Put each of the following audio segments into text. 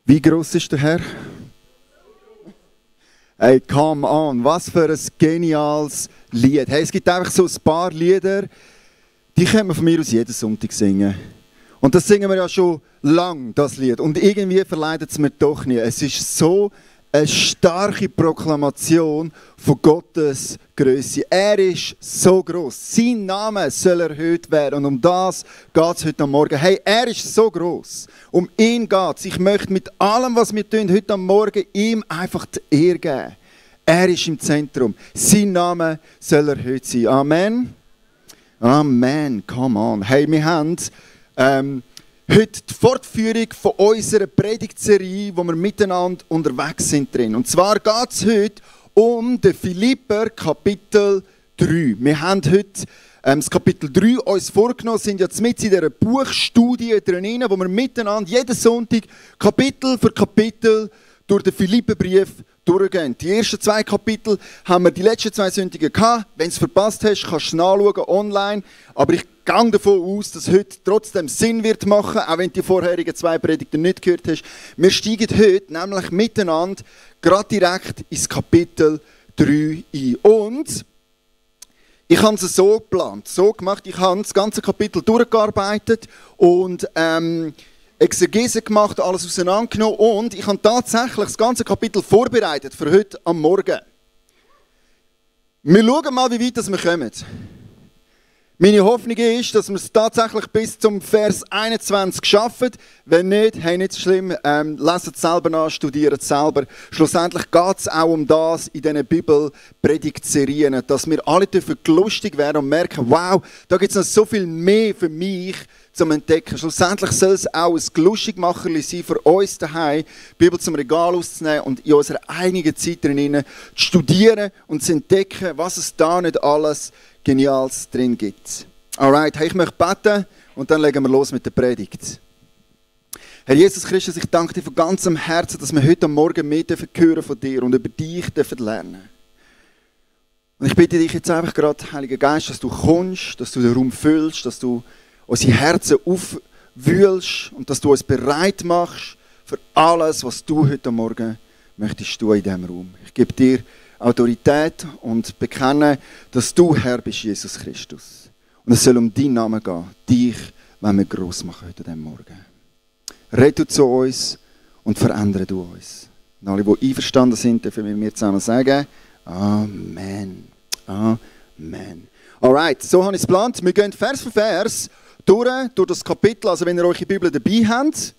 Wie groß ist der Herr? Hey, come on, was für ein geniales Lied. Hey, es gibt einfach so ein paar Lieder, die können wir von mir aus jeden Sonntag singen. Und das singen wir ja schon lang, das Lied. Und irgendwie verleidet es mir doch nicht. Es ist so eine starke Proklamation von Gottes Größe. Er ist so groß. Sein Name soll erhöht werden. Und um das geht es heute Morgen. Hey, er ist so groß. Um ihn geht es. Ich möchte mit allem, was wir tun, heute Morgen ihm einfach die Ehre geben. Er ist im Zentrum. Sein Name soll erhöht sein. Amen. Amen. Come on. Hey, wir haben heute die Fortführung von unserer Predigtserie, wo wir miteinander unterwegs sind drin. Und zwar geht es heute um den Philipper Kapitel 3. Wir haben heute das Kapitel 3 uns vorgenommen, sind jetzt mit in dieser Buchstudie drin, wo wir miteinander jeden Sonntag Kapitel für Kapitel durch den Philipperbrief durchgehen. Die ersten 2 Kapitel haben wir die letzten 2 Sonntage gehabt. Wenn du es verpasst hast, kannst du es nachschauen online. Aber ich gehe davon aus, dass heute trotzdem Sinn wird machen, auch wenn du die vorherigen 2 Predigten nicht gehört hast. Wir steigen heute nämlich miteinander gerade direkt ins Kapitel 3 ein. Und ich habe es so geplant, so gemacht, ich habe das ganze Kapitel durchgearbeitet und Exegese gemacht, alles auseinandergenommen und ich habe tatsächlich das ganze Kapitel vorbereitet für heute am Morgen. Wir schauen mal, wie weit wir kommen. Meine Hoffnung ist, dass wir es tatsächlich bis zum Vers 21 schaffen. Wenn nicht, hey, nicht so schlimm, lesen es selber nach, studieren es selber. Schlussendlich geht es auch um das in diesen Bibelpredigtserien, dass wir alle lustig werden und merken, wow, da gibt es noch so viel mehr für mich zum Entdecken. Schlussendlich soll es auch ein Lustigmacherli sein für uns daheim, die Bibel zum Regal auszunehmen und in unserer eigenen Zeit drin zu studieren und zu entdecken, was es da nicht alles Geniales drin gibt. Alright, hey, ich möchte beten und dann legen wir los mit der Predigt. Herr Jesus Christus, ich danke dir von ganzem Herzen, dass wir heute Morgen mehr hören von dir und über dich lernen. Und ich bitte dich jetzt einfach gerade, Heiliger Geist, dass du kommst, dass du den Raum füllst, dass du unsere Herzen aufwühlst und dass du uns bereit machst für alles, was du heute Morgen möchtest tun in diesem Raum. Ich gebe dir Autorität und bekenne, dass du Herr bist, Jesus Christus. Und es soll um deinen Namen gehen. Dich wollen wir gross machen heute diesem Morgen. Red du zu uns und verändere du uns. Und alle, die einverstanden sind, dürfen wir mir zusammen sagen, Amen. Amen. Alright, so habe ich es geplant. Wir gehen Vers für Vers durch das Kapitel. Also wenn ihr eure Bibel dabei habt,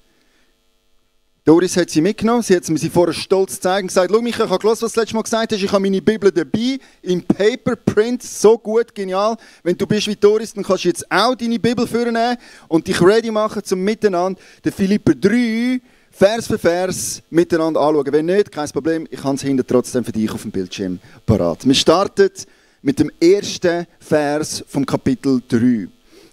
Doris hat sie mitgenommen, sie hat mir sie vorher stolz gezeigt und gesagt, schau Michael, ich habe gehört, was du letztes Mal gesagt hast, ich habe meine Bibel dabei, im Paper Print, so gut, genial. Wenn du bist wie Doris, dann kannst du jetzt auch deine Bibel vornehmen und dich ready machen, zum miteinander den Philipper 3, Vers für Vers, miteinander anschauen. Wenn nicht, kein Problem, ich habe es hinten trotzdem für dich auf dem Bildschirm parat. Wir starten mit dem ersten Vers vom Kapitel 3.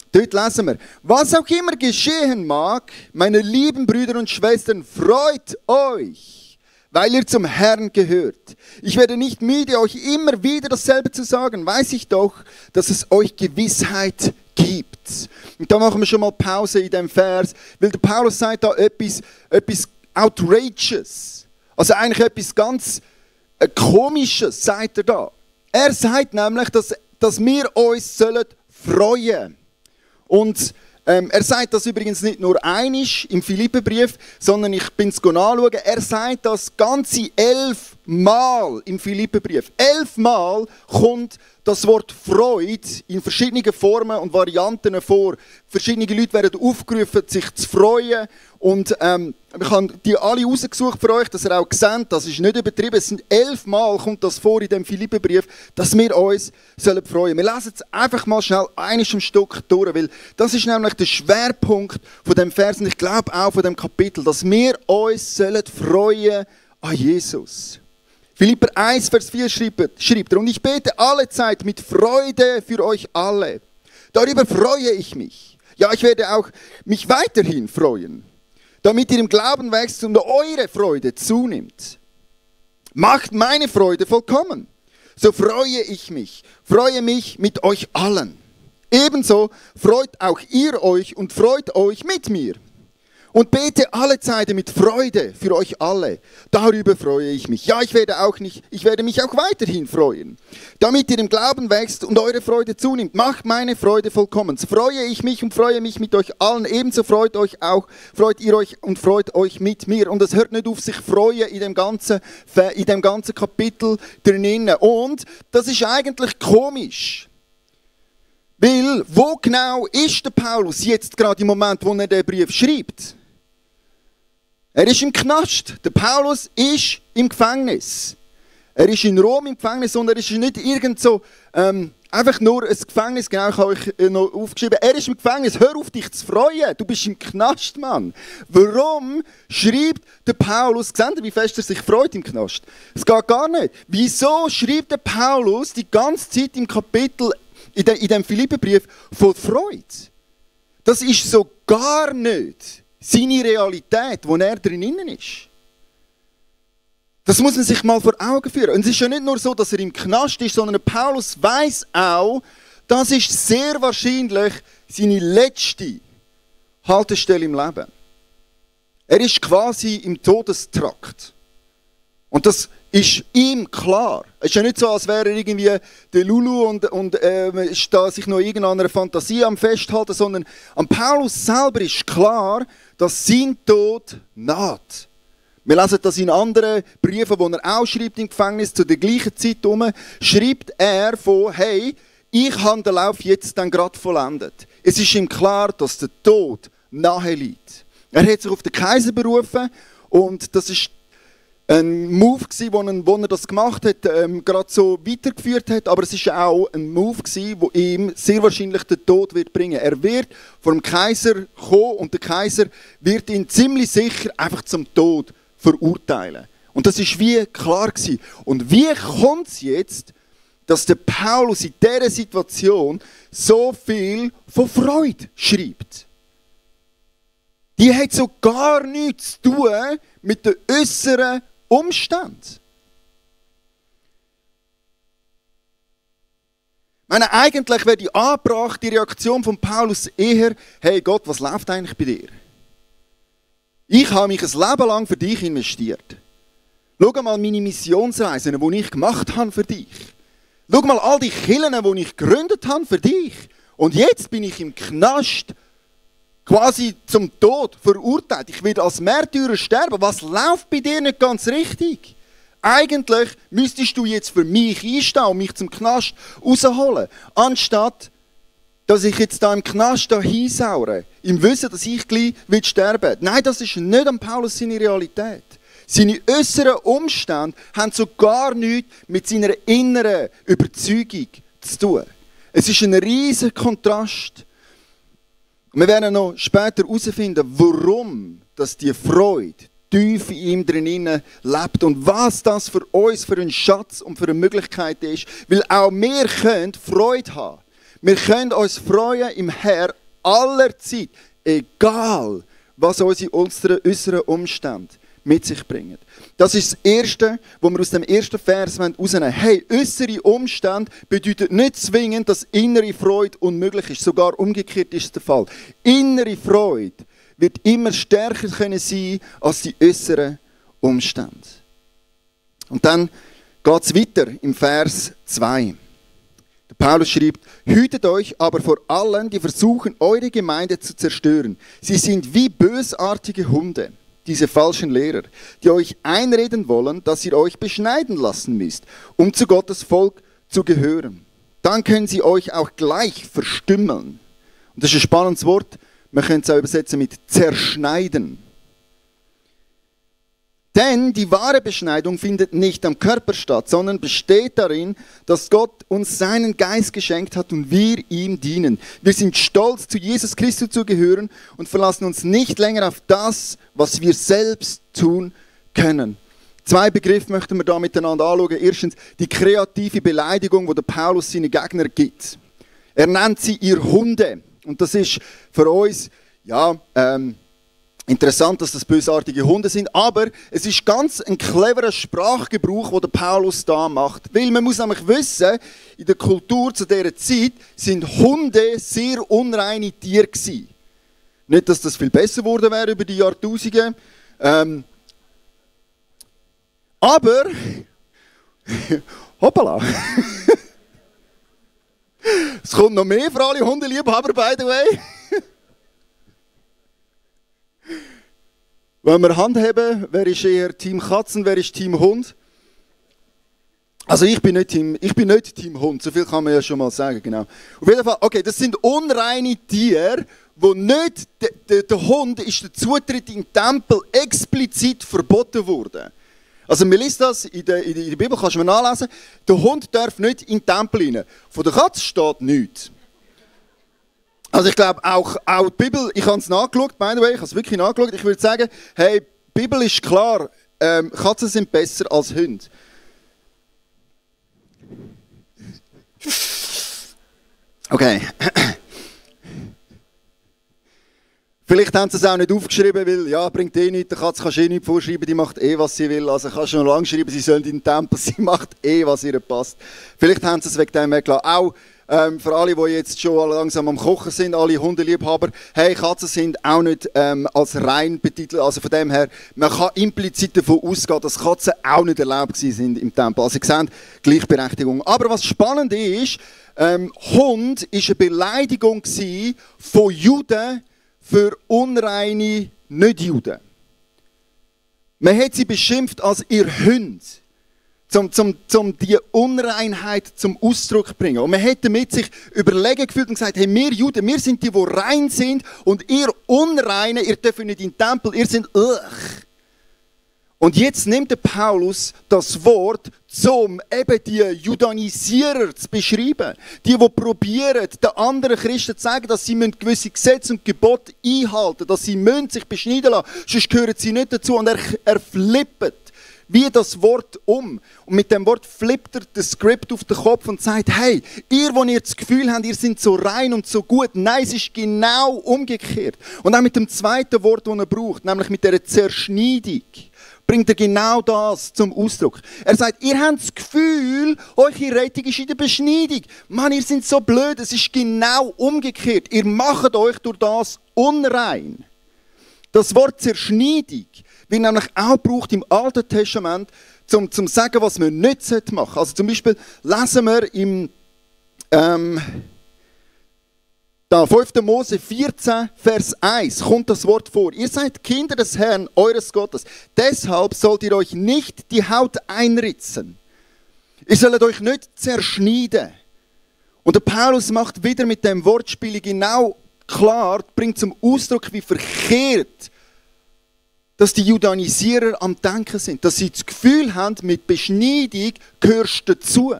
Dort lesen wir, was auch immer geschehen mag, meine lieben Brüder und Schwestern, freut euch, weil ihr zum Herrn gehört. Ich werde nicht müde, euch immer wieder dasselbe zu sagen, weiß ich doch, dass es euch Gewissheit gibt. Und da machen wir schon mal Pause in dem Vers, weil der Paulus sagt da etwas outrageous, also eigentlich etwas ganz Komisches, sagt er da. Er sagt nämlich, dass wir uns freuen sollen. Und er sagt das übrigens nicht nur einisch im Philipperbrief, sondern ich bin es nachschauen, er sagt das ganze 11 Mal im Philipperbrief. 11 Mal kommt das Wort Freude in verschiedenen Formen und Varianten vor. Verschiedene Leute werden aufgerufen, sich zu freuen. Und ich habe die alle rausgesucht für euch, dass ihr auch seht, das ist nicht übertrieben. Es sind 11 Mal kommt das vor in dem Philipperbrief, dass wir uns freuen sollen. Wir lesen es einfach mal schnell eines am Stück durch, weil das ist nämlich der Schwerpunkt von dem Vers und ich glaube auch von dem Kapitel, dass wir uns freuen an Jesus. Philipper 1, Vers 4 schreibt er, und ich bete alle Zeit mit Freude für euch alle. Darüber freue ich mich. Ja, ich werde auch mich weiterhin freuen, damit ihr im Glauben wächst und eure Freude zunimmt. Macht meine Freude vollkommen. So freue mich mit euch allen. Ebenso freut auch ihr euch und freut euch mit mir. Und bete alle Zeiten mit Freude für euch alle. Darüber freue ich mich. Ja, ich werde mich auch weiterhin freuen. Damit ihr im Glauben wächst und eure Freude zunimmt, macht meine Freude vollkommen. So freue ich mich und freue mich mit euch allen. Ebenso freut ihr euch und freut euch mit mir. Und es hört nicht auf sich freuen in dem ganzen Kapitel drinnen. Und das ist eigentlich komisch. Weil, wo genau ist der Paulus jetzt gerade im Moment, wo er den Brief schreibt? Er ist im Knast. Der Paulus ist im Gefängnis. Er ist in Rom im Gefängnis und er ist nicht irgend so, einfach nur ein Gefängnis, genau, habe ich noch aufgeschrieben. Er ist im Gefängnis, hör auf dich zu freuen, du bist im Knast, Mann. Warum schreibt der Paulus, seht ihr, wie fest er sich freut im Knast? Es geht gar nicht. Wieso schreibt der Paulus die ganze Zeit im Kapitel, in dem Philipperbrief, von Freude? Das ist so gar nicht seine Realität, wo er drinnen ist. Das muss man sich mal vor Augen führen. Und es ist ja nicht nur so, dass er im Knast ist, sondern Paulus weiß auch, das ist sehr wahrscheinlich seine letzte Haltestelle im Leben. Er ist quasi im Todestrakt. Und das ist ihm klar. Es ist ja nicht so, als wäre er irgendwie der Lulu und da sich noch irgendeiner Fantasie am Festhalten, sondern an Paulus selber ist klar, dass sein Tod naht. Wir lesen das in anderen Briefen, die er auch schreibt im Gefängnis, zu der gleichen Zeit herum, schreibt er von, hey, ich habe den Lauf jetzt dann gerade vollendet. Es ist ihm klar, dass der Tod nahe liegt. Er hat sich auf den Kaiser berufen und das ist ein Move gewesen, wo er das gemacht hat, gerade so weitergeführt hat, aber es ist auch ein Move gewesen, wo ihm sehr wahrscheinlich den Tod wird bringen. Er wird vor dem Kaiser kommen und der Kaiser wird ihn ziemlich sicher einfach zum Tod verurteilen. Und das ist wie klar gewesen. Und wie kommt es jetzt, dass der Paulus in dieser Situation so viel von Freude schreibt? Die hat so gar nichts zu tun mit den äußeren Umständen. Ich meine, eigentlich wäre die angebrachte Reaktion von Paulus eher, hey Gott, was läuft eigentlich bei dir? Ich habe mich ein Leben lang für dich investiert. Schau mal meine Missionsreisen, die ich gemacht habe für dich. Schau mal all die Kirchen, die ich gegründet habe für dich. Und jetzt bin ich im Knast, quasi zum Tod verurteilt. Ich werde als Märtyrer sterben. Was läuft bei dir nicht ganz richtig? Eigentlich müsstest du jetzt für mich einstehen und mich zum Knast rausholen. Anstatt, dass ich jetzt da im Knast hinsaure, im Wissen, dass ich gleich sterben will. Nein, das ist nicht an Paulus seine Realität. Seine äußeren Umstände haben so gar nichts mit seiner inneren Überzeugung zu tun. Es ist ein riesiger Kontrast. Und wir werden noch später herausfinden, warum dass die Freude tief in ihm drinnen lebt und was das für uns für ein Schatz und für eine Möglichkeit ist. Weil auch wir können Freude haben. Wir können uns freuen im Herrn aller Zeit, egal was unsere äußeren Umstände mit sich bringen. Das ist das Erste, was wir aus dem ersten Vers herausnehmen. Hey, äußere Umstände bedeutet nicht zwingend, dass innere Freude unmöglich ist. Sogar umgekehrt ist der Fall. Innere Freude wird immer stärker können sein als die äußeren Umstände. Und dann geht es weiter im Vers 2. Der Paulus schreibt, hütet euch aber vor allen, die versuchen, eure Gemeinde zu zerstören. Sie sind wie bösartige Hunde, diese falschen Lehrer, die euch einreden wollen, dass ihr euch beschneiden lassen müsst, um zu Gottes Volk zu gehören. Dann können sie euch auch gleich verstümmeln. Und das ist ein spannendes Wort, man könnte es auch übersetzen mit zerschneiden. Denn die wahre Beschneidung findet nicht am Körper statt, sondern besteht darin, dass Gott uns seinen Geist geschenkt hat und wir ihm dienen. Wir sind stolz, zu Jesus Christus zu gehören und verlassen uns nicht länger auf das, was wir selbst tun können. Zwei Begriffe möchten wir da miteinander anschauen. Erstens die kreative Beleidigung, die der Paulus seinen Gegner gibt. Er nennt sie ihr Hunde. Und das ist für uns, ja, interessant, dass das bösartige Hunde sind, aber es ist ganz ein cleverer Sprachgebrauch, den der Paulus da macht. Weil man muss nämlich wissen, in der Kultur zu dieser Zeit sind Hunde sehr unreine Tiere gewesen. Nicht, dass das viel besser geworden wäre über die Jahrtausende. Aber, hoppala. Es kommt noch mehr für alle Hundeliebhaber, by the way. Wenn wir Hand haben, wer ist eher Team Katzen, wer ist Team Hund? Also ich bin nicht Team Hund, so viel kann man ja schon mal sagen, genau. Auf jeden Fall, okay, das sind unreine Tiere, wo nicht, der Hund ist der Zutritt in den Tempel explizit verboten worden. Also man liest das, in der Bibel kannst du mal nachlesen, der Hund darf nicht in den Tempel rein. Von der Katze steht nichts. Also ich glaube, auch die Bibel, ich habe es nachgeschaut, by the way, ich habe es wirklich nachgeschaut, ich würde sagen, hey, die Bibel ist klar, Katzen sind besser als Hunde. Okay. Vielleicht haben sie es auch nicht aufgeschrieben, weil, ja, bringt eh nichts, der Katze kannst du eh nicht vorschreiben, die macht eh, was sie will. Also kannst du noch lange schreiben, sie soll in den Tempel, sie macht eh, was ihr passt. Vielleicht haben sie es wegen dem weggelassen. Auch für alle, die jetzt schon langsam am Kochen sind, alle Hundeliebhaber, hey, Katzen sind auch nicht als rein betitelt. Also von dem her, man kann implizit davon ausgehen, dass Katzen auch nicht erlaubt sind im Tempel. Also ihr seht, Gleichberechtigung. Aber was spannend ist, Hund war eine Beleidigung von Juden für unreine Nicht-Juden. Man hat sie beschimpft als ihr Hund, um die Unreinheit zum Ausdruck zu bringen. Und man hat damit sich überlegen gefühlt und gesagt, hey, wir Juden, wir sind die rein sind und ihr Unreine, ihr dürft nicht in den Tempel, ihr seid Und jetzt nimmt der Paulus das Wort, um eben die Judanisierer zu beschreiben. Die probieren, den anderen Christen zu sagen, dass sie gewisse Gesetze und Gebote einhalten müssen, dass sie sich beschneiden lassen, sonst gehören sie nicht dazu. Und er flippt wie das Wort um. Und mit dem Wort flippt er das Skript auf den Kopf und sagt, hey, ihr das Gefühl habt, ihr seid so rein und so gut. Nein, es ist genau umgekehrt. Und auch mit dem zweiten Wort, das er braucht, nämlich mit der Zerschneidung, bringt er genau das zum Ausdruck. Er sagt, ihr habt das Gefühl, eure Rettung ist in der Beschneidung. Mann, ihr seid so blöd, es ist genau umgekehrt. Ihr macht euch durch das unrein. Das Wort Zerschneidung wird nämlich auch gebraucht im Alten Testament, um zu sagen, was man nicht machen sollte. Also zum Beispiel lesen wir im 5. Mose 14, Vers 1 kommt das Wort vor. Ihr seid Kinder des Herrn, eures Gottes. Deshalb sollt ihr euch nicht die Haut einritzen. Ihr sollt euch nicht zerschneiden. Und der Paulus macht wieder mit dem Wortspiel genau klar, bringt zum Ausdruck, wie verkehrt, dass die Judanisierer am Denken sind. Dass sie das Gefühl haben, mit Beschneidung gehörst du dazu.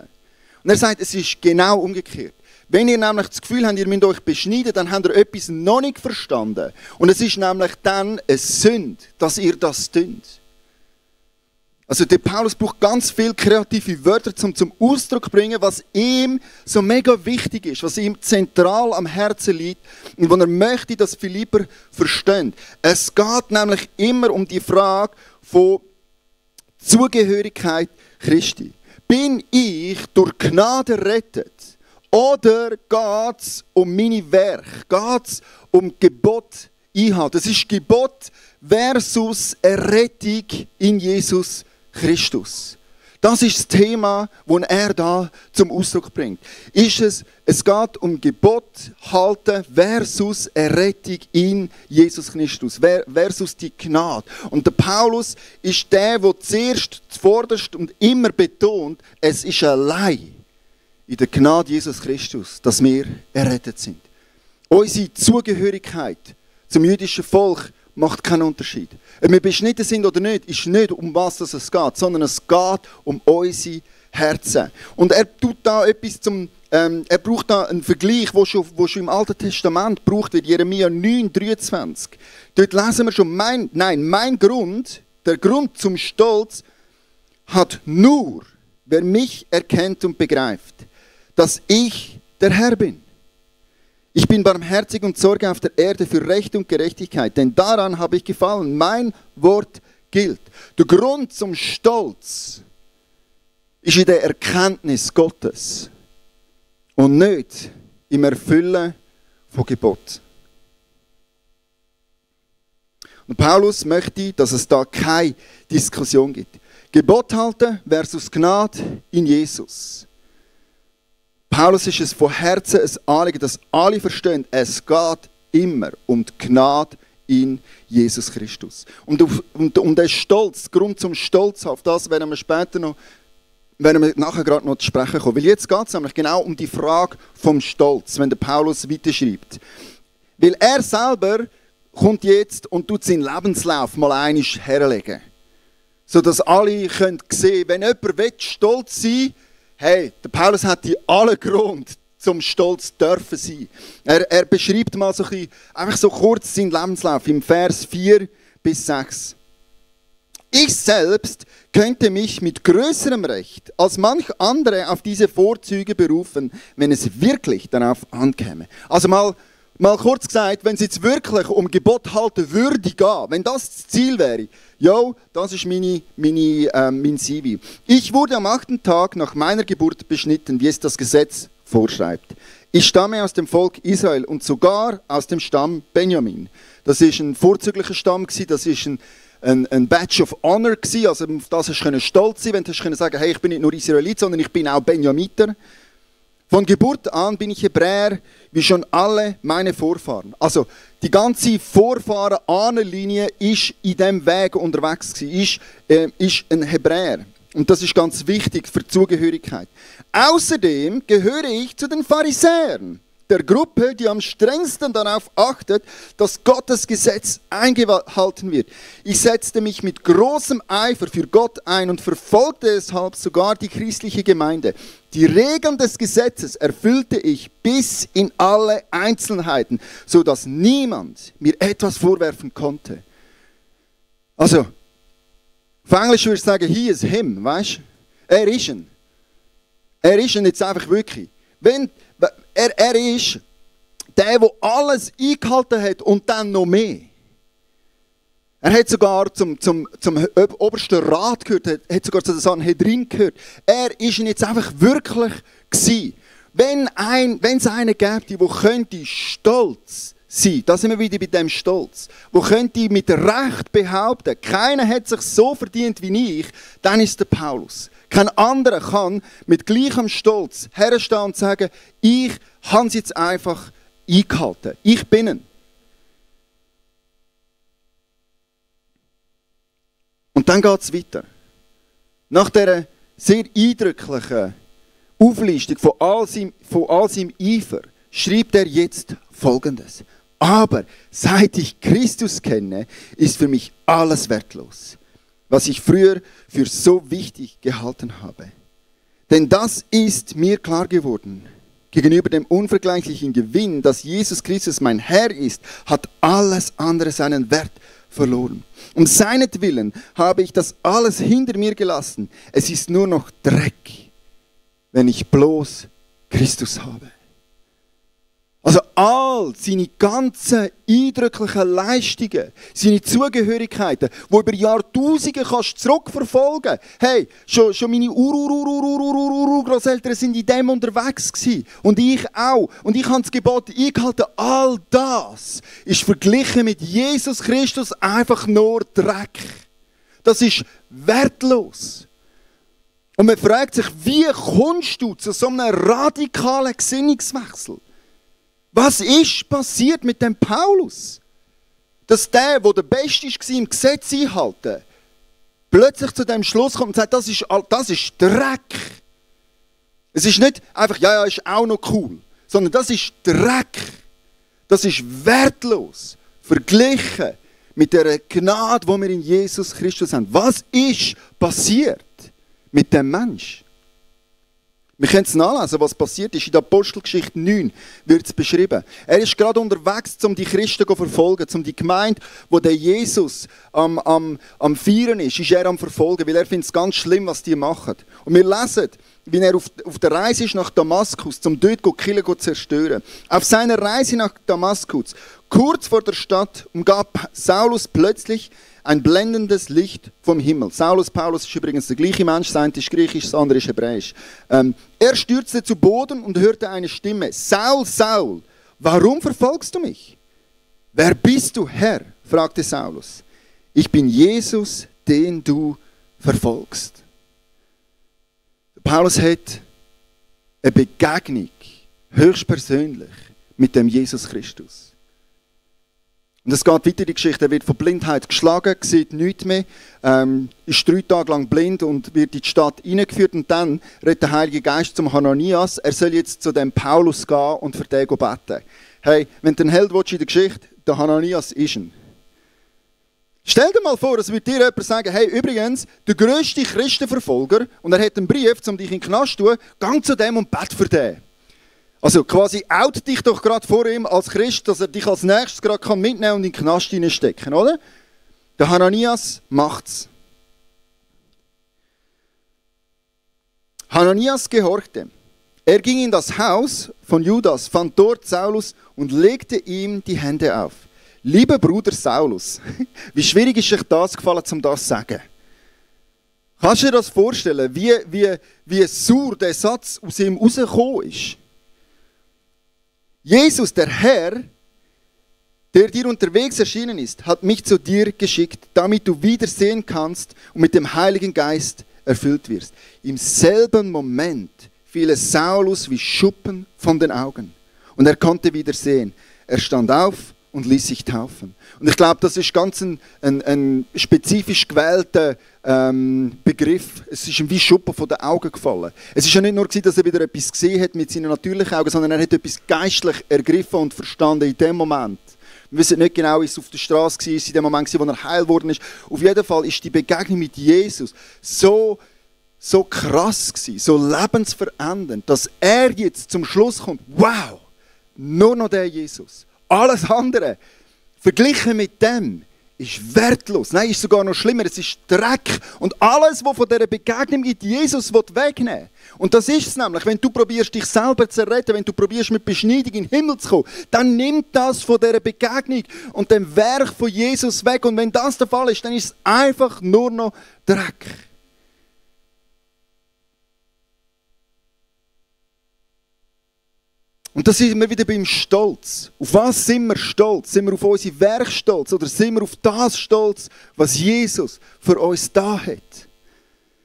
Und er sagt, es ist genau umgekehrt. Wenn ihr nämlich das Gefühl habt, ihr müsst euch beschneiden, dann habt ihr etwas noch nicht verstanden. Und es ist nämlich dann eine Sünde, dass ihr das tut. Also der Paulus braucht ganz viele kreative Wörter, um zum Ausdruck zu bringen, was ihm so mega wichtig ist, was ihm zentral am Herzen liegt und wo er möchte, dass Philipper verstehen. Es geht nämlich immer um die Frage von Zugehörigkeit Christi. Bin ich durch Gnade errettet? Oder geht es um meine Werke? Geht es um Gebot einhalten? Das ist Gebot versus Errettung in Jesus Christus. Das ist das Thema, das er da zum Ausdruck bringt. Es geht um Gebot halten versus Errettung in Jesus Christus, versus die Gnade. Und der Paulus ist der zuerst, zuvorderst und immer betont, es ist allein in der Gnade Jesus Christus, dass wir errettet sind. Unsere Zugehörigkeit zum jüdischen Volk macht keinen Unterschied. Ob wir beschnitten sind oder nicht, ist nicht, um was es geht, sondern es geht um unsere Herzen. Und er tut da etwas er braucht da einen Vergleich, wo schon im Alten Testament gebraucht wird, Jeremia 9,23. Dort lesen wir schon, der Grund zum Stolz hat nur, wer mich erkennt und begreift, dass ich der Herr bin. Ich bin barmherzig und sorge auf der Erde für Recht und Gerechtigkeit, denn daran habe ich gefallen. Mein Wort gilt. Der Grund zum Stolz ist in der Erkenntnis Gottes und nicht im Erfüllen von Gebot. Und Paulus möchte, dass es da keine Diskussion gibt. Gebot halten versus Gnade in Jesus. Paulus ist es von Herzen ein Anliegen, dass alle verstehen, es geht immer um die Gnade in Jesus Christus. Und der Stolz, Grund zum Stolz auf das werden wir später noch, werden wir nachher gerade noch zu sprechen kommen. Weil jetzt geht es nämlich genau um die Frage vom Stolz, wenn der Paulus weiterschreibt. Weil er selber kommt jetzt und tut seinen Lebenslauf mal einmal herlegen. Sodass alle können sehen, wenn jemand stolz sein will, hey, der Paulus hat allen Grund zum Stolz dürfen sein. Er beschreibt mal so ein bisschen, einfach so kurz seinen Lebenslauf im Vers 4 bis 6. Ich selbst könnte mich mit größerem Recht als manch andere auf diese Vorzüge berufen, wenn es wirklich darauf ankäme. Also mal kurz gesagt, wenn es jetzt wirklich um Gebot halten würde gehen, wenn das das Ziel wäre, jo, das ist mein CV. Ich wurde am 8. Tag nach meiner Geburt beschnitten, wie es das Gesetz vorschreibt. Ich stamme aus dem Volk Israel und sogar aus dem Stamm Benjamin. Das ist ein vorzüglicher Stamm, das ist ein Badge of Honor, also auf das hast du stolz sein, wenn du sagen kannst, hey, ich bin nicht nur Israelit, sondern ich bin auch Benjamiter. Von Geburt an bin ich Hebräer, wie schon alle meine Vorfahren. Also die ganze Vorfahren-Ahnenlinie ist in diesem Weg unterwegs gewesen, ist ein Hebräer. Und das ist ganz wichtig für die Zugehörigkeit. Außerdem gehöre ich zu den Pharisäern, der Gruppe, die am strengsten darauf achtet, dass Gottes Gesetz eingehalten wird. Ich setzte mich mit großem Eifer für Gott ein und verfolgte deshalb sogar die christliche Gemeinde. Die Regeln des Gesetzes erfüllte ich bis in alle Einzelheiten, sodass niemand mir etwas vorwerfen konnte. Also, auf Englisch würde ich sagen, he is him, weißt du? Er ist ihn. Er ist ihn jetzt einfach wirklich. Er ist der alles eingehalten hat und dann noch mehr. Er hat sogar zum obersten Rat gehört, hat sogar zu den Sanhedrin gehört. Er ist ihn jetzt einfach wirklich gewesen. Wenn es einen gäbe, der könnte stolz sein, da sind wir wieder bei dem Stolz, der könnte mit Recht behaupten, keiner hat sich so verdient wie ich, dann ist der Paulus. Kein anderer kann mit gleichem Stolz herstehen und sagen, ich habe es jetzt einfach eingehalten. Ich bin ihn. Und dann geht es weiter. Nach dieser sehr eindrücklichen Auflistung von all seinem Eifer schreibt er jetzt Folgendes. Aber seit ich Christus kenne, ist für mich alles wertlos, was ich früher für so wichtig gehalten habe. Denn das ist mir klar geworden. Gegenüber dem unvergleichlichen Gewinn, dass Jesus Christus mein Herr ist, hat alles andere seinen Wert verloren. Um seinetwillen habe ich das alles hinter mir gelassen. Es ist nur noch Dreck, wenn ich bloß Christus habe. Also all seine ganzen eindrücklichen Leistungen, seine Zugehörigkeiten, die über Jahrtausende kannst zurückverfolgen. Hey, schon meine Urgroßeltern sind in dem unterwegs gewesen. Und ich auch. Und ich habe das Gebot eingehalten. All das ist verglichen mit Jesus Christus einfach nur Dreck. Das ist wertlos. Und man fragt sich, wie kommst du zu so einem radikalen Gesinnungswechsel? Was ist passiert mit dem Paulus? Dass der Beste war im Gesetz einhalten, plötzlich zu dem Schluss kommt und sagt, das ist Dreck. Es ist nicht einfach, ja, ist auch noch cool, sondern das ist Dreck. Das ist wertlos, verglichen mit der Gnade, die wir in Jesus Christus haben. Was ist passiert mit dem Menschen? Wir können es nachlesen, was passiert ist. In der Apostelgeschichte 9 wird es beschrieben. Er ist gerade unterwegs, um die Christen zu verfolgen, um die Gemeinde, wo der Jesus am Feiern ist er am Verfolgen, weil er findet es ganz schlimm, was die machen. Und wir lesen, wie er auf der Reise ist nach Damaskus, um dort die Kirche zu zerstören. Auf seiner Reise nach Damaskus, kurz vor der Stadt, umgab Saulus plötzlich ein blendendes Licht vom Himmel. Saulus, Paulus ist übrigens der gleiche Mensch, das eine ist griechisch, das andere ist hebräisch. Er stürzte zu Boden und hörte eine Stimme. Saul, Saul, warum verfolgst du mich? Wer bist du, Herr? fragte Saulus. Ich bin Jesus, den du verfolgst. Paulus hat eine Begegnung, höchstpersönlich, mit dem Jesus Christus. Und es geht weiter, die Geschichte. Er wird von Blindheit geschlagen, sieht nichts mehr, ist 3 Tage lang blind und wird in die Stadt hineingeführt. Und dann redet der Heilige Geist zum Hananias, er soll jetzt zu dem Paulus gehen und für den beten. Hey, wenn du einen Held willst in der Geschichte, der Hananias ist ein. Stell dir mal vor, es würde dir jemand sagen, hey, übrigens, der grösste Christenverfolger, und er hat einen Brief, um dich in den Knast zu tun, geh zu dem und bete für den. Also quasi out dich doch gerade vor ihm als Christ, dass er dich als nächstes gerade mitnehmen kann und in den Knast hineinstecken, oder? Der Hananias macht's. Hananias gehorchte. Er ging in das Haus von Judas, fand dort Saulus und legte ihm die Hände auf. Lieber Bruder Saulus, wie schwierig ist euch das gefallen, um das zu sagen? Kannst du dir das vorstellen, wie sauer der Satz aus ihm rausgekommen ist? Jesus, der Herr, der dir unterwegs erschienen ist, hat mich zu dir geschickt, damit du wieder sehen kannst und mit dem Heiligen Geist erfüllt wirst. Im selben Moment fiel es Saulus wie Schuppen von den Augen und er konnte wieder sehen. Er stand auf und ließ sich taufen. Und ich glaube, das ist ganz ein spezifisch gewählter Begriff. Es ist ihm wie Schuppen von den Augen gefallen. Es ist ja nicht nur, dass er wieder etwas gesehen hat mit seinen natürlichen Augen, sondern er hat etwas geistlich ergriffen und verstanden in dem Moment. Wir wissen nicht genau, wie es auf der Straße war, in dem Moment, wo er heil geworden ist. Auf jeden Fall ist die Begegnung mit Jesus so krass gewesen, so lebensverändernd, dass er jetzt zum Schluss kommt, wow, nur noch der Jesus. Alles andere, verglichen mit dem, ist wertlos. Nein, ist sogar noch schlimmer, es ist Dreck. Und alles, was von dieser Begegnung mit Jesus wegnehmen will. Und das ist es nämlich, wenn du probierst, dich selber zu retten, wenn du probierst, mit Beschneidung in den Himmel zu kommen, dann nimmt das von dieser Begegnung und dem Werk von Jesus weg. Und wenn das der Fall ist, dann ist es einfach nur noch Dreck. Und da sind wir wieder beim Stolz. Auf was sind wir stolz? Sind wir auf unsere Werke stolz oder sind wir auf das stolz, was Jesus für uns da hat?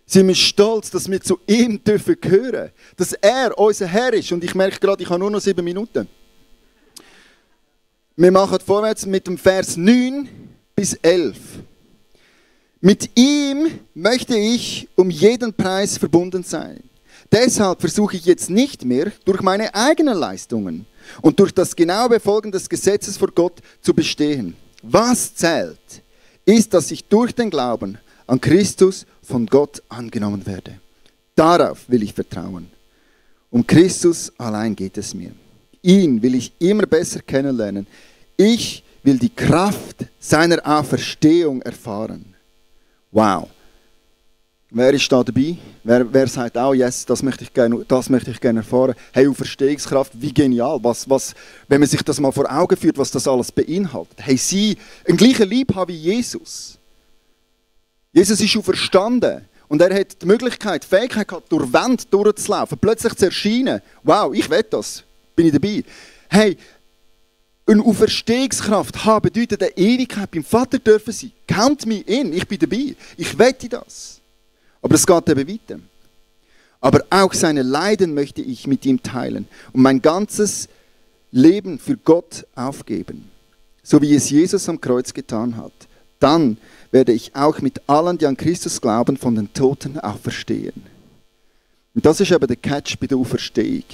Sind wir stolz, dass wir zu ihm dürfen gehören, dass er unser Herr ist? Und ich merke gerade, ich habe nur noch 7 Minuten. Wir machen vorwärts mit dem Vers 9 bis 11. Mit ihm möchte ich um jeden Preis verbunden sein. Deshalb versuche ich jetzt nicht mehr, durch meine eigenen Leistungen und durch das genaue Befolgen des Gesetzes vor Gott zu bestehen. Was zählt, ist, dass ich durch den Glauben an Christus von Gott angenommen werde. Darauf will ich vertrauen. Um Christus allein geht es mir. Ihn will ich immer besser kennenlernen. Ich will die Kraft seiner Auferstehung erfahren. Wow. Wer ist da dabei? Wer sagt auch, yes, das möchte ich gerne erfahren. Hey, Auferstehungskraft, wie genial. Wenn man sich das mal vor Augen führt, was das alles beinhaltet. Hey, sie einen gleichen Lieb haben wie Jesus. Jesus ist auferstanden. Und er hat die Möglichkeit, die Fähigkeit gehabt, durch Wände durchzulaufen, plötzlich zu erscheinen. Wow, ich will das. Bin ich dabei. Hey, eine Auferstehungskraft haben bedeutet, eine Ewigkeit beim Vater dürfen sein. Count me in, ich bin dabei. Ich wette das. Aber es geht eben weiter. Aber auch seine Leiden möchte ich mit ihm teilen und mein ganzes Leben für Gott aufgeben, so wie es Jesus am Kreuz getan hat. Dann werde ich auch mit allen, die an Christus glauben, von den Toten auferstehen. Und das ist eben der Catch bei der Auferstehung.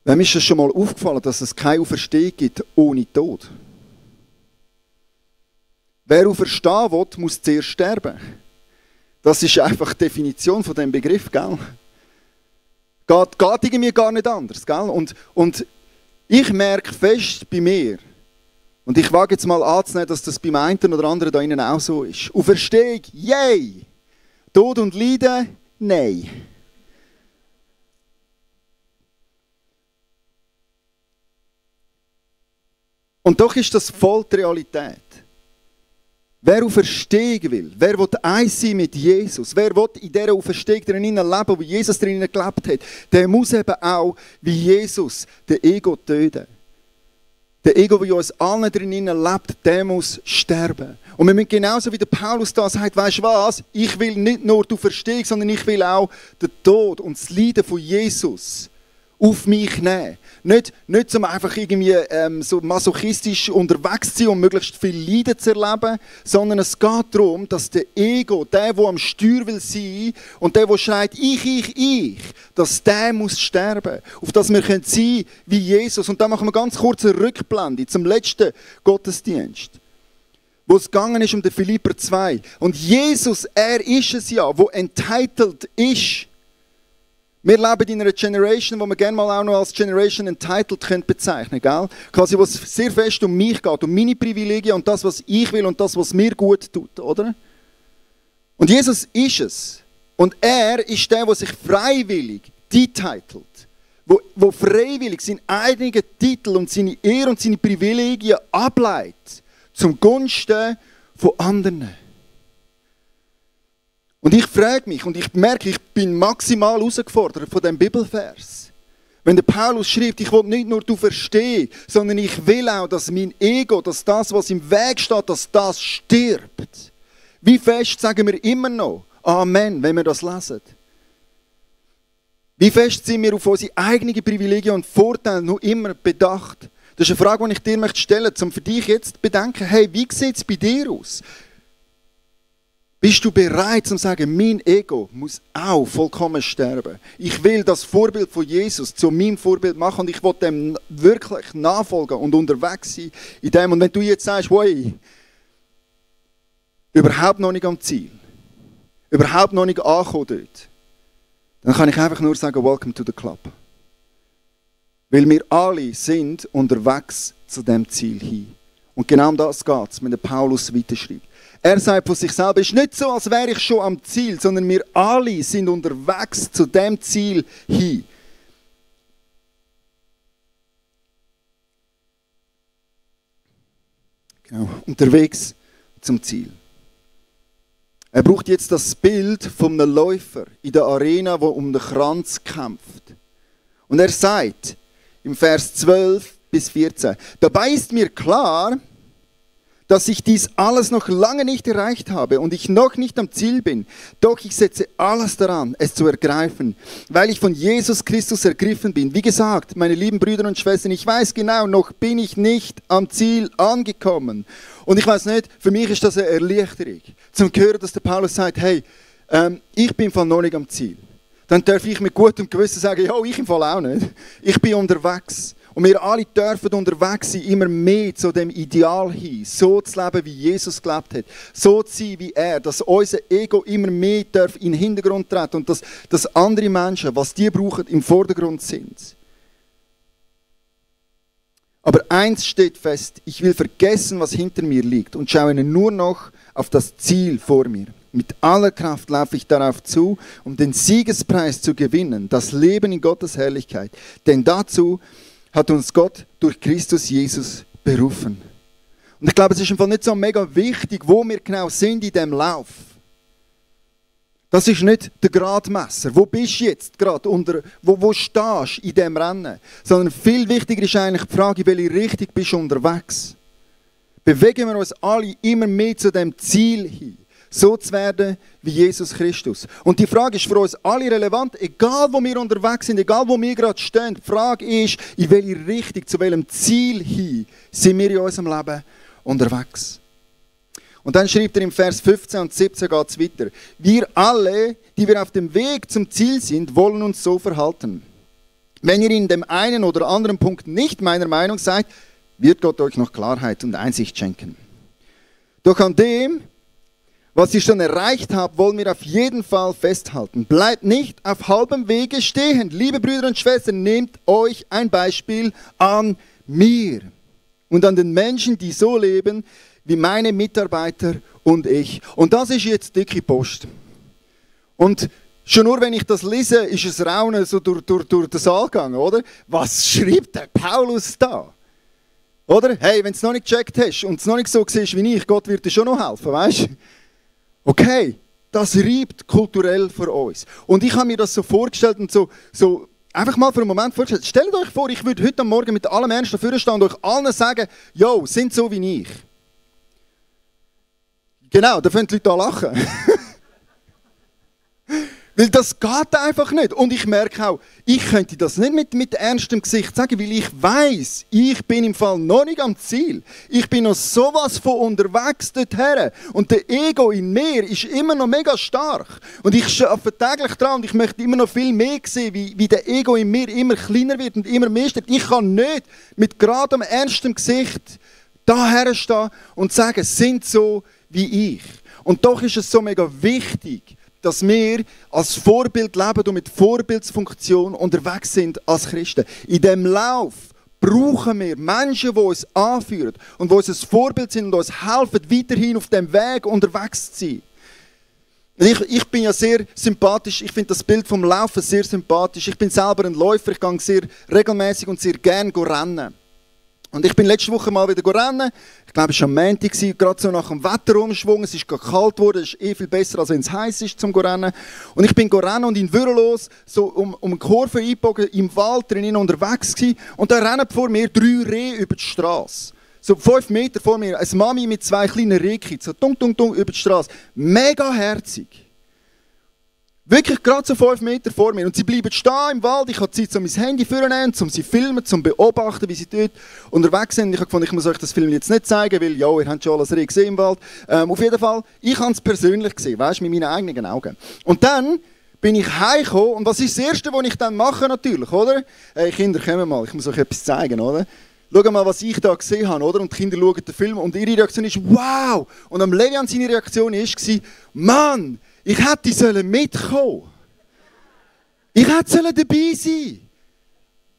Wem ist es schon mal aufgefallen, dass es keine Auferstehung gibt ohne Tod? Wer auferstehen will, muss zuerst sterben. Das ist einfach die Definition von dem Begriff, gell? Geht irgendwie gar nicht anders, gell? Und ich merke fest bei mir, und ich wage jetzt mal anzunehmen, dass das beim einen oder anderen da innen auch so ist. Auferstehung, yay! Tod und Leiden, nein. Und doch ist das voll die Realität. Wer Auferstehung will, wer will eins sein mit Jesus, wer will in dieser Auferstehung drinnen leben, wie Jesus drinnen gelebt hat, der muss eben auch wie Jesus den Ego töten. Der Ego, der in uns allen drinnen lebt, der muss sterben. Und wir müssen genauso wie der Paulus da sagt, weisst du was, ich will nicht nur du verstehst, sondern ich will auch den Tod und das Leiden von Jesus auf mich nehmen. Nicht um einfach irgendwie so masochistisch unterwegs zu sein und möglichst viel Leiden zu erleben, sondern es geht darum, dass der Ego, der am Steuer will sein und der schreit, ich, dass der muss sterben. Auf das wir sein können wie Jesus. Und da machen wir ganz kurz eine Rückblende zum letzten Gottesdienst, wo es gegangen ist um den Philipper 2. Und Jesus, er ist es ja, wo entitled ist. Wir leben in einer Generation, die man gerne mal auch noch als Generation Entitled bezeichnen könnte. Quasi, wo es sehr fest um mich geht, um meine Privilegien und das, was ich will und das, was mir gut tut, oder? Und Jesus ist es. Und er ist der sich freiwillig detitelt, wo freiwillig seinen eigenen Titel und seine Ehre und seine Privilegien ableitet zum Gunsten von anderen. Und ich frage mich und ich merke, ich bin maximal herausgefordert von diesem Bibelvers. Wenn der Paulus schreibt, ich will nicht nur du verstehen, sondern ich will auch, dass mein Ego, dass das, was im Weg steht, dass das stirbt. Wie fest sagen wir immer noch Amen, wenn wir das lesen? Wie fest sind wir auf unsere eigenen Privilegien und Vorteile noch immer bedacht? Das ist eine Frage, die ich dir stellen möchte, um für dich jetzt zu bedenken, hey, wie sieht es bei dir aus? Bist du bereit, zu sagen, mein Ego muss auch vollkommen sterben? Ich will das Vorbild von Jesus zu meinem Vorbild machen und ich will dem wirklich nachfolgen und unterwegs sein in dem. Und wenn du jetzt sagst, hey, überhaupt noch nicht am Ziel, überhaupt noch nicht angekommen dort, dann kann ich einfach nur sagen, welcome to the club. Weil wir alle sind unterwegs zu dem Ziel hin. Und genau um das geht es, wenn der Paulus weiterschreibt. Er sagt von sich selber, es ist nicht so, als wäre ich schon am Ziel, sondern wir alle sind unterwegs zu dem Ziel hin. Genau, unterwegs zum Ziel. Er braucht jetzt das Bild von einem Läufer in der Arena, der um den Kranz kämpft. Und er sagt im Vers 12 bis 14, dabei ist mir klar, dass ich dies alles noch lange nicht erreicht habe und ich noch nicht am Ziel bin. Doch ich setze alles daran, es zu ergreifen, weil ich von Jesus Christus ergriffen bin. Wie gesagt, meine lieben Brüder und Schwestern, ich weiß genau, noch bin ich nicht am Ziel angekommen. Und ich weiß nicht, für mich ist das eine Erleichterung, zum hören, dass der Paulus sagt, hey, ich bin im Fall noch nicht am Ziel. Dann darf ich mit gutem Gewissen sagen, ja, ich im Fall auch nicht. Ich bin unterwegs. Und wir alle dürfen unterwegs sein, immer mehr zu dem Ideal hin, so zu leben, wie Jesus gelebt hat, so zu sein wie er, dass unser Ego immer mehr in den Hintergrund treten und dass andere Menschen, was die brauchen, im Vordergrund sind. Aber eins steht fest, ich will vergessen, was hinter mir liegt und schaue nur noch auf das Ziel vor mir. Mit aller Kraft laufe ich darauf zu, um den Siegespreis zu gewinnen, das Leben in Gottes Herrlichkeit. Denn dazu hat uns Gott durch Christus Jesus berufen. Und ich glaube, es ist einfach nicht so mega wichtig, wo wir genau sind in diesem Lauf. Das ist nicht der Gradmesser. Wo bist du jetzt gerade? Wo stehst du in diesem Rennen? Sondern viel wichtiger ist eigentlich die Frage, in welche Richtung bist du unterwegs? Bewegen wir uns alle immer mehr zu dem Ziel hin, so zu werden wie Jesus Christus. Und die Frage ist für uns alle relevant, egal wo wir unterwegs sind, egal wo wir gerade stehen. Die Frage ist, in welche Richtung, zu welchem Ziel hin sind wir in unserem Leben unterwegs. Und dann schreibt er im Vers 15 und 17 geht es weiter. Wir alle, die wir auf dem Weg zum Ziel sind, wollen uns so verhalten. Wenn ihr in dem einen oder anderen Punkt nicht meiner Meinung seid, wird Gott euch noch Klarheit und Einsicht schenken. Doch an dem, was ihr schon erreicht habt, wollen wir auf jeden Fall festhalten. Bleibt nicht auf halbem Wege stehen. Liebe Brüder und Schwestern, nehmt euch ein Beispiel an mir und an den Menschen, die so leben, wie meine Mitarbeiter und ich. Und das ist jetzt dicke Post. Und schon nur, wenn ich das lese, ist es Raunen so durch den Saal gegangen, oder? Was schreibt der Paulus da? Oder? Hey, wenn du es noch nicht gecheckt hast und es noch nicht so siehst wie ich, Gott wird dir schon noch helfen, weißt du? Okay, das reibt kulturell für uns. Und ich habe mir das so vorgestellt und so einfach mal für einen Moment vorstellen. Stellt euch vor, ich würde heute Morgen mit allem Ernst dafür stehen und euch allen sagen, yo, sind so wie ich. Genau, da fangen die Leute an lachen. Weil das geht einfach nicht. Und ich merke auch, ich könnte das nicht mit ernstem Gesicht sagen, weil ich weiss, ich bin im Fall noch nicht am Ziel. Ich bin noch sowas von unterwegs dorthin. Und der Ego in mir ist immer noch mega stark. Und ich arbeite täglich dran und ich möchte immer noch viel mehr sehen, wie der Ego in mir immer kleiner wird und immer mehr steht. Ich kann nicht mit geradem, ernstem Gesicht daher stehen und sagen, sind so wie ich. Und doch ist es so mega wichtig, dass wir als Vorbild leben und mit Vorbildsfunktion unterwegs sind als Christen. In diesem Lauf brauchen wir Menschen, die uns anführen und die uns ein Vorbild sind und uns helfen, weiterhin auf dem Weg unterwegs zu sein. Ich bin ja sehr sympathisch, ich finde das Bild vom Laufen sehr sympathisch. Ich bin selber ein Läufer, ich gehe sehr regelmäßig und sehr gerne rennen. Und ich bin letzte Woche mal wieder rennen. Ich glaube, es war am Montag, gerade so nach dem Wetterumschwung. Es ist kalt geworden, es ist viel besser, als wenn es heiß ist zum Rennen. Und ich bin rennen und in Würrelos, so um eine Kurve eingebogen, im Wald drinnen unterwegs gewesen. Und da rennen vor mir 3 Rehe über die Straße. So 5 Meter vor mir, eine Mami mit 2 kleinen Rehkits, so tung, tung, tung über die Straße. Mega herzig. Wirklich gerade so 5 Meter vor mir. Und sie bleiben stehen im Wald. Ich habe Zeit, um mein Handy vorzunehmen, um sie zu filmen, um zu beobachten, wie sie dort unterwegs sind. Ich habe gefunden, ich muss euch das Film jetzt nicht zeigen, weil, ja, ihr habt schon alles gesehen im Wald. Auf jeden Fall, ich habe es persönlich gesehen, weißt, mit meinen eigenen Augen. Und dann bin ich heimgekommen. Und was ist das Erste, was ich dann mache, natürlich, oder? Hey, Kinder, kommt mal, ich muss euch etwas zeigen, oder? Schaut mal, was ich da gesehen habe, oder? Und die Kinder schauen den Film und ihre Reaktion ist, wow! Und am Levian seine Reaktion war, Mann! Ich hätte mitkommen. Ich hätte dabei sein.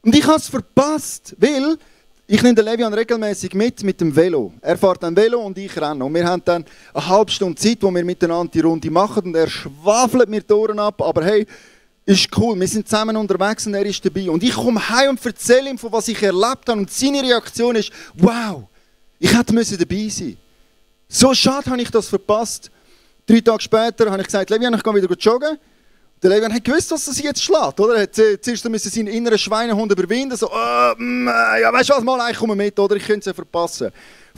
Und ich habe es verpasst, weil ich nehme den Levian regelmäßig mit dem Velo. Er fährt ein Velo und ich renne. Und wir haben dann eine halbe Stunde Zeit, wo wir miteinander die Runde machen. Und er schwafelt mir die Ohren ab. Aber hey, ist cool, wir sind zusammen unterwegs und er ist dabei. Und ich komme heim und erzähle ihm, von was ich erlebt habe. Und seine Reaktion ist, wow, ich hätte dabei sein. So schade habe ich das verpasst. 3 Tage später habe ich gesagt, Levian, ich gehe wieder joggen. Der Levian hat gewusst, was er jetzt schlägt, oder? Er hat zuerst seinen inneren Schweinehund überwinden, so, ja, weißt du was, mal, ich komme mit, oder? Ich könnte es ja verpassen.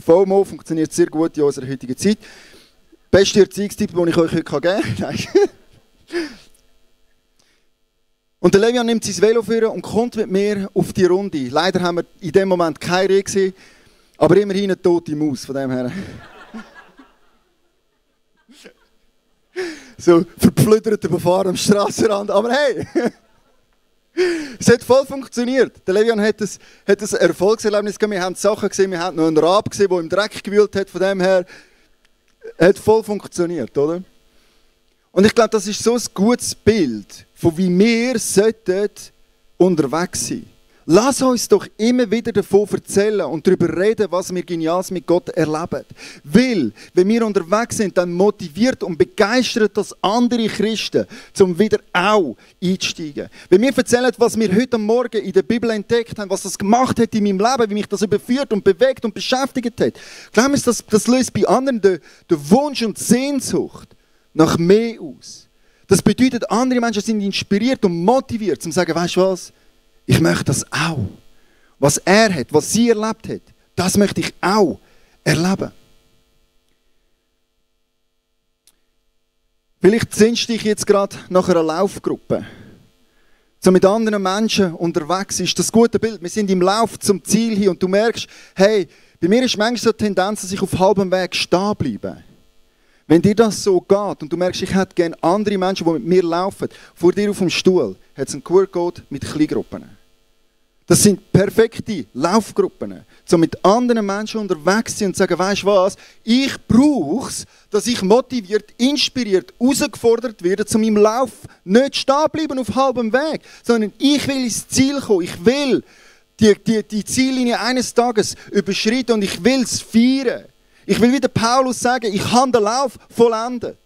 FOMO funktioniert sehr gut in unserer heutigen Zeit. Beste Erziehungstipp, den ich euch heute geben kann. Und der Levian nimmt sein Velo vor und kommt mit mir auf die Runde. Leider haben wir in dem Moment keine Rehe gesehen, aber immerhin eine tote Maus, von dem her. So verpflüdert überfahren am Strassenrand. Aber hey, es hat voll funktioniert. Der Levian hat ein Erfolgserlebnis gehabt. Wir haben Sachen gesehen, wir haben noch einen Rab gesehen, der im Dreck gewühlt hat. Von dem her hat voll funktioniert, oder? Und ich glaube, das ist so ein gutes Bild, von wie wir unterwegs sein sollten. Lass uns doch immer wieder davon erzählen und darüber reden, was wir Geniales mit Gott erleben. Weil, wenn wir unterwegs sind, dann motiviert und begeistert das andere Christen, um wieder auch einzusteigen. Wenn wir erzählen, was wir heute Morgen in der Bibel entdeckt haben, was das gemacht hat in meinem Leben, wie mich das überführt und bewegt und beschäftigt hat, glauben wir, das löst bei anderen den Wunsch und die Sehnsucht nach mehr aus. Das bedeutet, andere Menschen sind inspiriert und motiviert, um zu sagen, weißt du was? Ich möchte das auch. Was er hat, was sie erlebt hat, das möchte ich auch erleben. Vielleicht sehnst du dich jetzt gerade nach einer Laufgruppe. So mit anderen Menschen unterwegs ist das gute Bild. Wir sind im Lauf zum Ziel hin und du merkst, hey, bei mir ist manchmal so die Tendenz, dass ich auf halbem Weg stehen bleibe. Wenn dir das so geht und du merkst, ich hätte gerne andere Menschen, die mit mir laufen, vor dir auf dem Stuhl hat es einen QR-Code mit Kleingruppen. Das sind perfekte Laufgruppen, um mit anderen Menschen unterwegs zu sein und zu sagen, weißt du was, ich brauche es, dass ich motiviert, inspiriert, herausgefordert werde, zu meinem Lauf nicht stehen bleiben auf halbem Weg, sondern ich will ins Ziel kommen, ich will die Ziellinie eines Tages überschreiten und ich will es feiern. Ich will wie der Paulus sagen, ich habe den Lauf vollendet.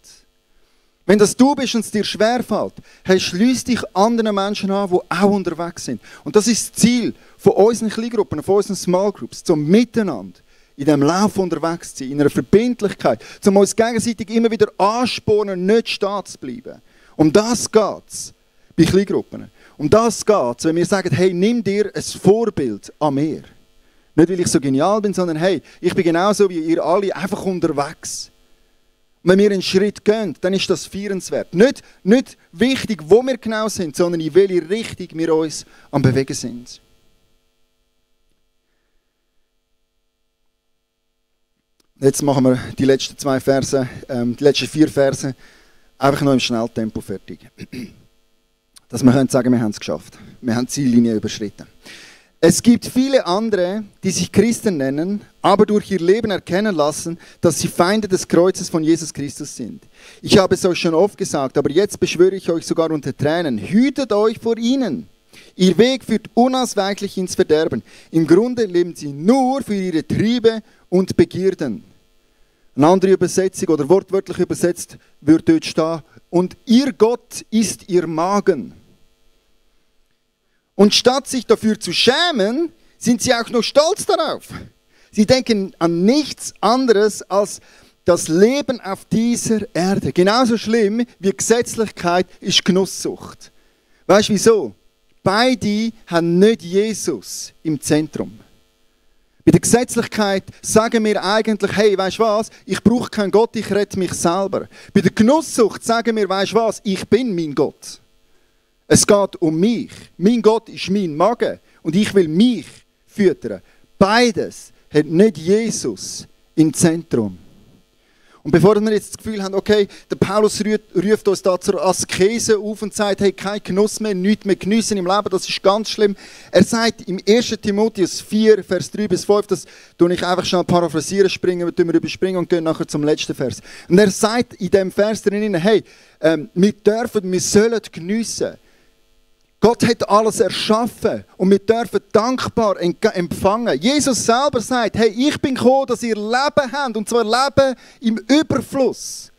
Wenn das du bist und es dir schwerfällt, hey, schliess dich anderen Menschen an, die auch unterwegs sind. Und das ist das Ziel von unseren Kleingruppen, von unseren Small Groups, zum Miteinander in diesem Lauf unterwegs zu sein, in einer Verbindlichkeit, um uns gegenseitig immer wieder anspornen, nicht stehen zu bleiben. Um das geht es bei Kleingruppen. Um das geht es, wenn wir sagen, hey, nimm dir ein Vorbild an mir. Nicht, weil ich so genial bin, sondern hey, ich bin genauso wie ihr alle einfach unterwegs. Und wenn wir einen Schritt gehen, dann ist das feierenswert. Nicht wichtig, wo wir genau sind, sondern in welche Richtung wir uns am Bewegen sind. Jetzt machen wir die letzten 4 Verse einfach noch im Schnelltempo fertig. Dass wir sagen können, wir haben es geschafft. Wir haben die Ziellinie überschritten. Es gibt viele andere, die sich Christen nennen, aber durch ihr Leben erkennen lassen, dass sie Feinde des Kreuzes von Jesus Christus sind. Ich habe es euch schon oft gesagt, aber jetzt beschwöre ich euch sogar unter Tränen. Hütet euch vor ihnen. Ihr Weg führt unausweichlich ins Verderben. Im Grunde leben sie nur für ihre Triebe und Begierden. Eine andere Übersetzung oder wortwörtlich übersetzt wird dort stehen, und ihr Gott ist ihr Magen. Und statt sich dafür zu schämen, sind sie auch noch stolz darauf. Sie denken an nichts anderes als das Leben auf dieser Erde. Genauso schlimm wie Gesetzlichkeit ist Genusssucht. Weißt du wieso? Beide haben nicht Jesus im Zentrum. Bei der Gesetzlichkeit sagen wir eigentlich, hey, weißt du was, ich brauche keinen Gott, ich rette mich selber. Bei der Genusssucht sagen wir, weißt du was, ich bin mein Gott. Es geht um mich. Mein Gott ist mein Magen und ich will mich füttern. Beides hat nicht Jesus im Zentrum. Und bevor wir jetzt das Gefühl haben, okay, der Paulus ruft uns da zur Askese auf und sagt, hey, kein Genuss mehr, nichts mehr geniessen im Leben, das ist ganz schlimm. Er sagt im 1. Timotheus 4, Vers 3 bis 5, das tue ich einfach schnell paraphrasieren, wir überspringen und gehen nachher zum letzten Vers. Und er sagt in diesem Vers drin, hey, wir sollen geniessen. Gott hat alles erschaffen und wir dürfen dankbar empfangen. Jesus selber sagt, hey, ich bin gekommen, dass ihr Leben habt, und zwar Leben im Überfluss.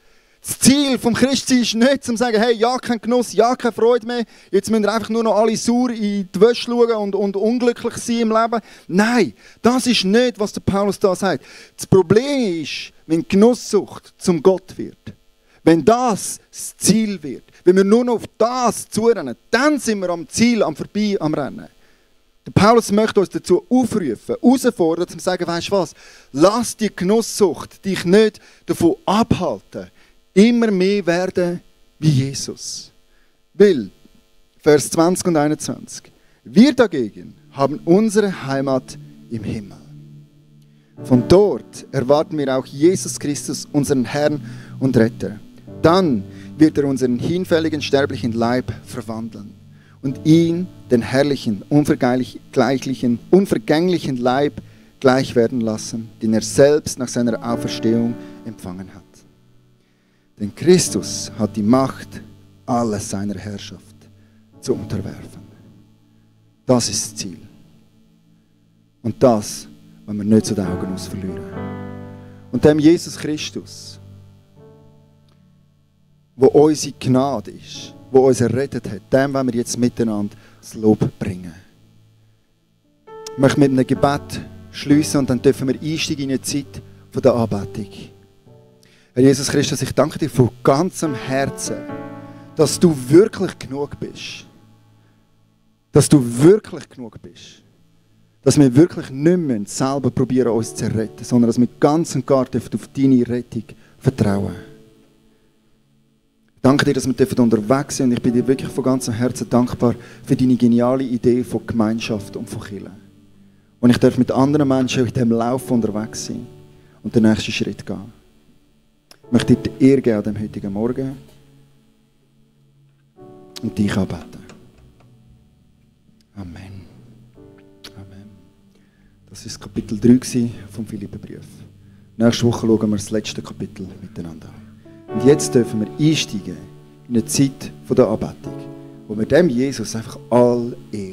Das Ziel vom Christsein ist nicht, zu sagen, hey, ja, kein Genuss, ja, keine Freude mehr, jetzt müssen wir einfach nur noch alle sauer in die Wäsche schauen und unglücklich sein im Leben. Nein, das ist nicht, was der Paulus da sagt. Das Problem ist, wenn Genusssucht zum Gott wird. Wenn das Ziel wird, wenn wir nur noch auf das zurennen, dann sind wir am Ziel, am Rennen. Der Paulus möchte uns dazu aufrufen, herausfordern, zu sagen, weißt du was, lass die Genusssucht dich nicht davon abhalten, immer mehr werden wie Jesus. Weil, Vers 20 und 21, wir dagegen haben unsere Heimat im Himmel. Von dort erwarten wir auch Jesus Christus, unseren Herrn und Retter. Dann wird er unseren hinfälligen, sterblichen Leib verwandeln und ihn, den herrlichen, unvergänglichen Leib, gleich werden lassen, den er selbst nach seiner Auferstehung empfangen hat. Denn Christus hat die Macht, alles seiner Herrschaft zu unterwerfen. Das ist das Ziel. Und das wollen wir nicht zu den Augen aus verlieren. Und dem Jesus Christus, wo unsere Gnade ist, wo uns errettet hat, dem wollen wir jetzt miteinander das Lob bringen. Ich möchte mit einem Gebet schliessen und dann dürfen wir einsteigen in eine Zeit der Anbetung. Herr Jesus Christus, ich danke dir von ganzem Herzen, dass du wirklich genug bist. Dass du wirklich genug bist. Dass wir wirklich nicht mehr selber probieren, uns zu retten, sondern dass wir ganz und gar auf deine Rettung vertrauen. Danke dir, dass wir unterwegs sind, und ich bin dir wirklich von ganzem Herzen dankbar für deine geniale Idee von Gemeinschaft und von Kirche. Und ich darf mit anderen Menschen in diesem Lauf unterwegs sein und den nächsten Schritt gehen. Ich möchte dir die Ehre geben an diesem heutigen Morgen und dich anbeten. Amen. Amen. Das war Kapitel 3 vom Philipperbrief. Nächste Woche schauen wir das letzte Kapitel miteinander an. Und jetzt dürfen wir einsteigen in eine Zeit der Anbetung, wo wir dem Jesus einfach all Ehre